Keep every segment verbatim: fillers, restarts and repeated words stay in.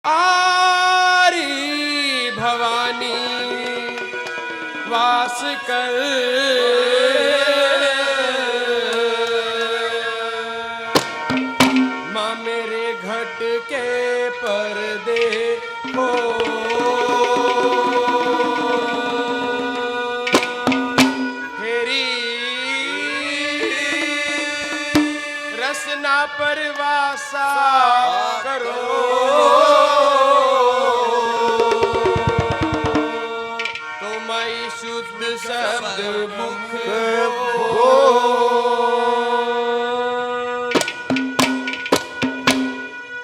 आरी भवानी वास कर, माँ मेरे घट के पर्दे हो। फेरी रसना परवासा करो, तो माई शुद्ध शब्द मुख बोल।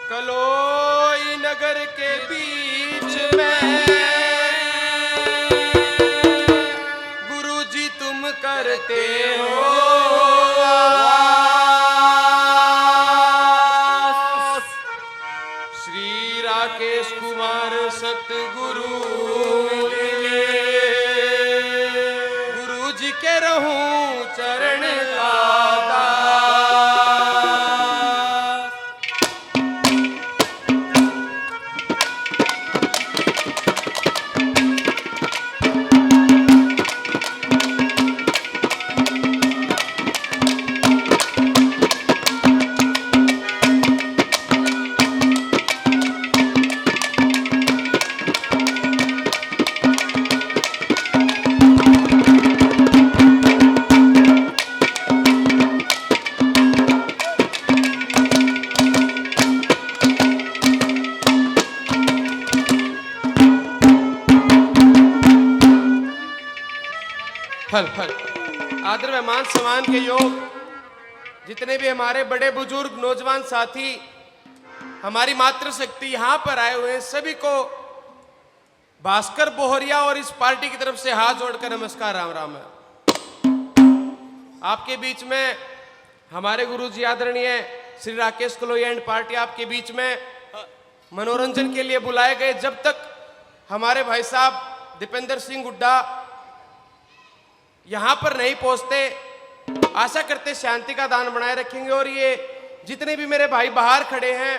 कलोई नगर के बीच में गुरु जी तुम करते हो वास। श्री राकेश कुमार सतगुरु मिले, गुरु जी के रहूं चरण का दास। फल, फल। आदर व मान सम्मान के योग जितने भी हमारे बड़े बुजुर्ग, नौजवान साथी, हमारी मातृशक्ति यहाँ पर आए हुए हैं, सभी को भास्कर बोहरिया और इस पार्टी की तरफ से हाथ जोड़कर नमस्कार, राम राम है। आपके बीच में हमारे गुरु जी आदरणीय श्री राकेश कलोई and पार्टी आपके बीच में मनोरंजन के लिए बुलाए गए। जब तक हमारे भाई साहब दीपेंद्र सिंह हुड्डा यहाँ पर नहीं पहुँचते, आशा करते शांति का दान बनाए रखेंगे। और ये जितने भी मेरे भाई बाहर खड़े हैं,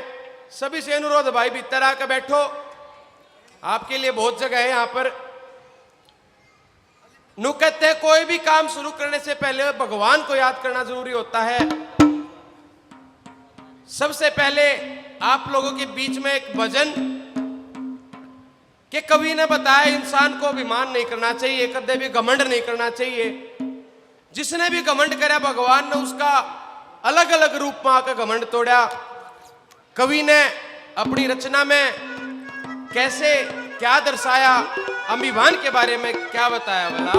सभी से अनुरोध, भाई भीतर आकर बैठो, आपके लिए बहुत जगह है यहाँ पर। नु कहते हैं, कोई भी काम शुरू करने से पहले भगवान को याद करना जरूरी होता है। सबसे पहले आप लोगों के बीच में एक भजन के कवि ने बताया, इंसान को अभिमान नहीं करना चाहिए, कदे भी घमंड नहीं करना चाहिए। जिसने भी घमंड करया, भगवान ने उसका अलग-अलग रूप में आके घमंड तोड़ा। कवि ने अपनी रचना में कैसे क्या दर्शाया, अभिमान के बारे में क्या बताया भला?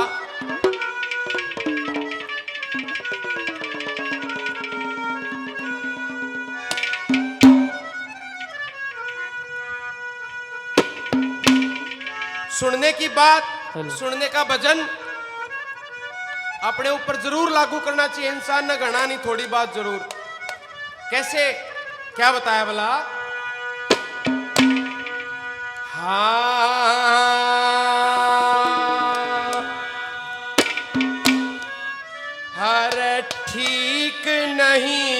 सुनने की बात, सुनने का भजन अपने ऊपर जरूर लागू करना चाहिए इंसान ने, घणा नहीं, थोड़ी बात जरूर। कैसे, क्या बताया भला? हाँ, हर ठीक नहीं,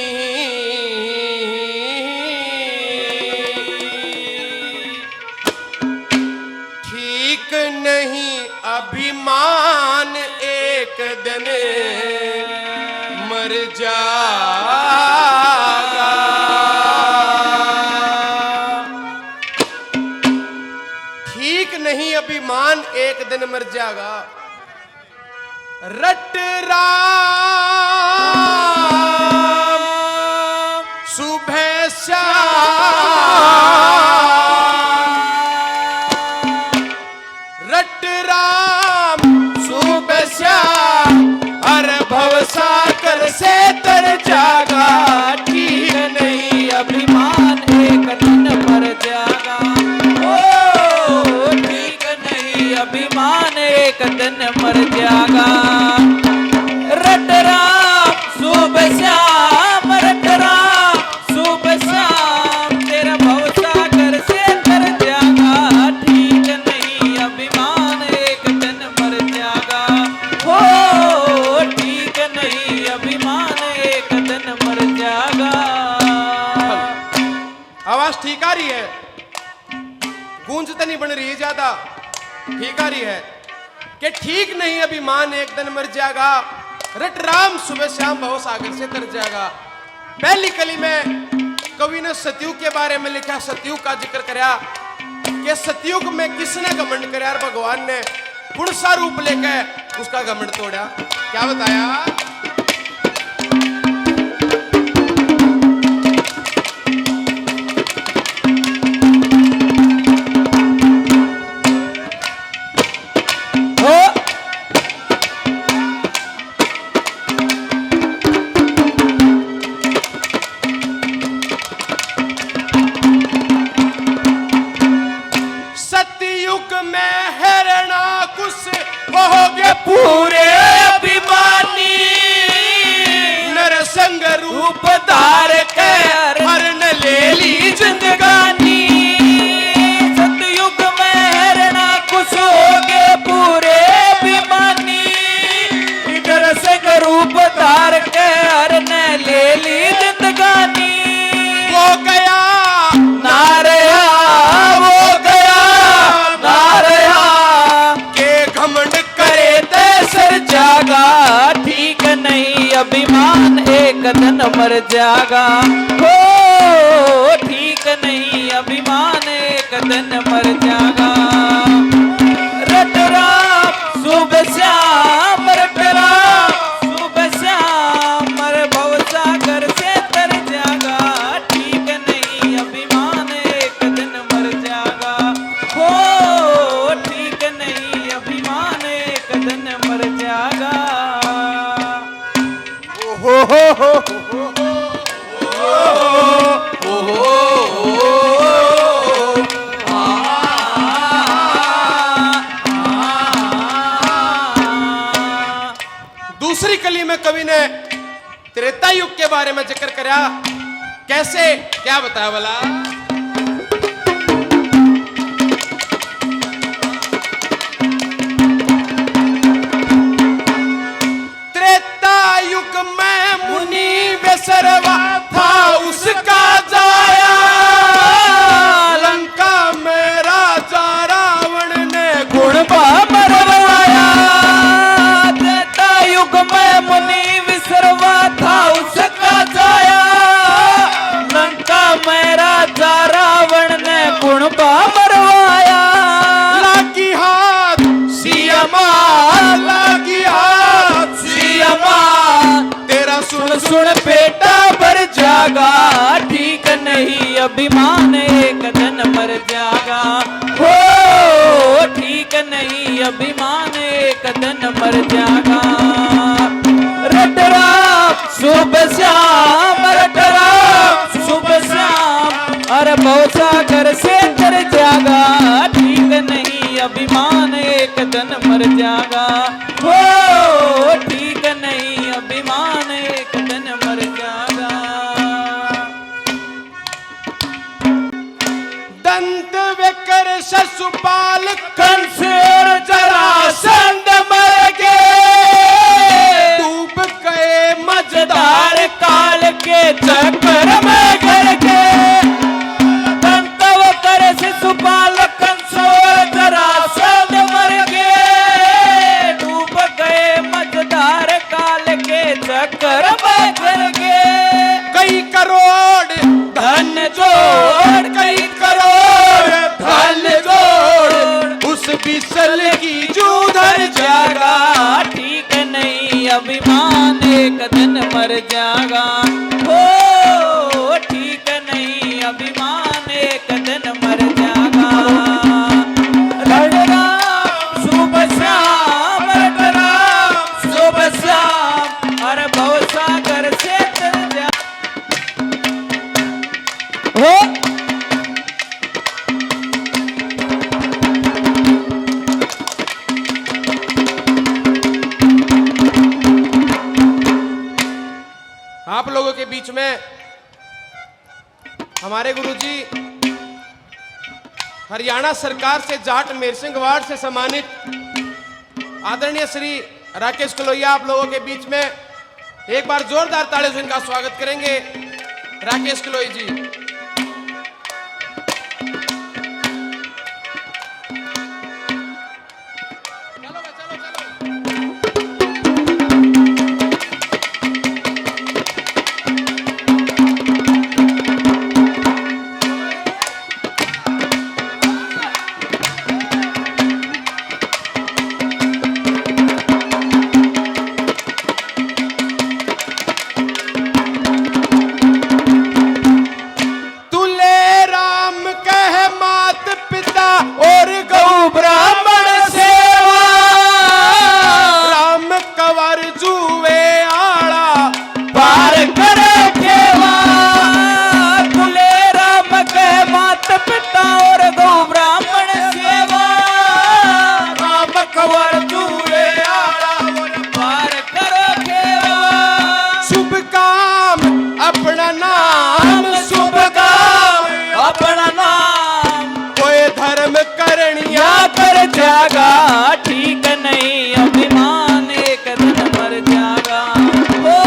ठीक नहीं अभिमान, एक दिन मर जाएगा। ठीक नहीं अभिमान, एक दिन मर जाएगा। रट राम सुबह श्याम, रट राम सुबह श्याम, हर भव सागर से तर जागा। ठीक नहीं अभिमान, एक दिन मर जागा। ओ, ठीक नहीं अभिमान, एक दिन मर जागा। रट राम सुबह श्याम, रट राम सुबह श्याम, तेरा भव गूंज तो नहीं बन रही ज्यादा, ठीक आ रही है कि ठीक नहीं अभिमान एक दिन मर जाएगा, रट राम सुबह शाम भव सागर से तर जाएगा। पहली कली में कवि ने सतयुग के बारे में लिखा, सतयुग का जिक्र करया कि सतयुग में किसने घमंड करया और भगवान ने कौन सा रूप लेकर उसका घमंड तोड़ा, क्या बताया? हो। सतयुग में हरणा कुछ हो गए पूरे अभिमानी, नरसिंह रूप धार के हर ने ले ली जिंदगानी। सतयुग में हरणा कुछ हो गए पूरे अभिमानी, नरसिंह रूप धार के हर ने ले ली जिंदगानी। वो गया ना रहा, वो गया ना रहा, के घमंड करे ते सर जागा। ठीक नहीं अभिमान एक दिन मर जागा, हो ठीक नहीं अभिमान एक दिन मर जागा। रट राम सुबह शाम, रट राम सुबह शाम, मर भव सागर से तर जागा। ठीक नहीं अभिमान एक दिन मर जागा, हो ठीक नहीं अभिमान एक दिन मर जागा। ओहो हो हो हो। दूसरी कली में कवि ने त्रेता युग के बारे में जिक्र करया। कैसे, क्या बताया भला? त्रेता युग में मुनि विसरवा था उसका जाया, लंका में राजा रावण ने कुणबा मरवाया। त्रेता युग में मुनि विसरवा था उसका जाया, लंका में राजा रावण ने कुणबा मरवाया। लागी हाथ सिया माँ, लागी हाथ सिया माँ, तेरा सुन सुन पेटा भर जागा। ठीक नहीं अभिमान एक दिन मर जागा, हो ठीक नहीं अभिमान एक दिन मर जागा। रट राम सुबह शाम, रट राम सुबह शाम, अरे भव सागर से तर जागा। ठीक नहीं अभिमान एक दिन मर जागा, हो ठीक नहीं अभिमान एक दिन मर जागा। दंत विकर शिशुपाल कंस और जरासंध मर गए, डूब गए मझधार काल के चक्कर में गिर गए। दंत विकर शिशुपाल कंस और जरासंध मर गए, डूब गए मझधार काल के चक्कर में गिर गए। कई करोड़ धन जोड़, कई करोड़ धन जोड़, उस बिसल की जू धर जागा। ठीक नहीं अभिमान एक दिन मर जागा, हो ठीक नहीं अभिमान एक दिन मर जागा। रट राम सुबह शाम, रट राम सुबह शाम, अरे भव सागर से तर जा। हो। आप लोगों के बीच में हमारे गुरुजी हरियाणा सरकार से जाट मेर सिंह वार्ड से सम्मानित आदरणीय श्री राकेश कलोईया आप लोगों के बीच में एक बार जोरदार तालियों से इनका स्वागत करेंगे। राकेश कलोई जी, मर जागा, ठीक नहीं अभिमान, एक दिन मर जागा। ओ,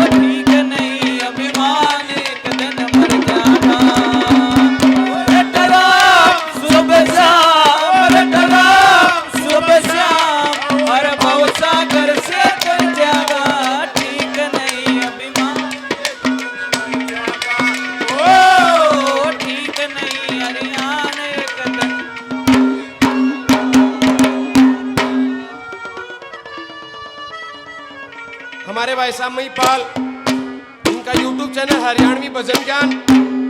ठीक नहीं अभिमान, एक दिन मर जागा। रटरा सुबह शाम, रटरा सुबह शाम, अरे भवसागर से तर जागा, ठीक नहीं अभिमान। ओ, ठीक नहीं अरे आने कदम। हमारे भाई साहब महीपाल, इनका YouTube चैनल हरियाणवी भजन ज्ञान,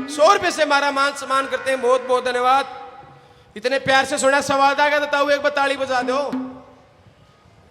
सौ रुपए से हमारा मान सम्मान करते हैं। बहुत बहुत धन्यवाद। इतने प्यार से सुना, स्वाद आ गया तो ताऊ एक बार ताली बजा दो।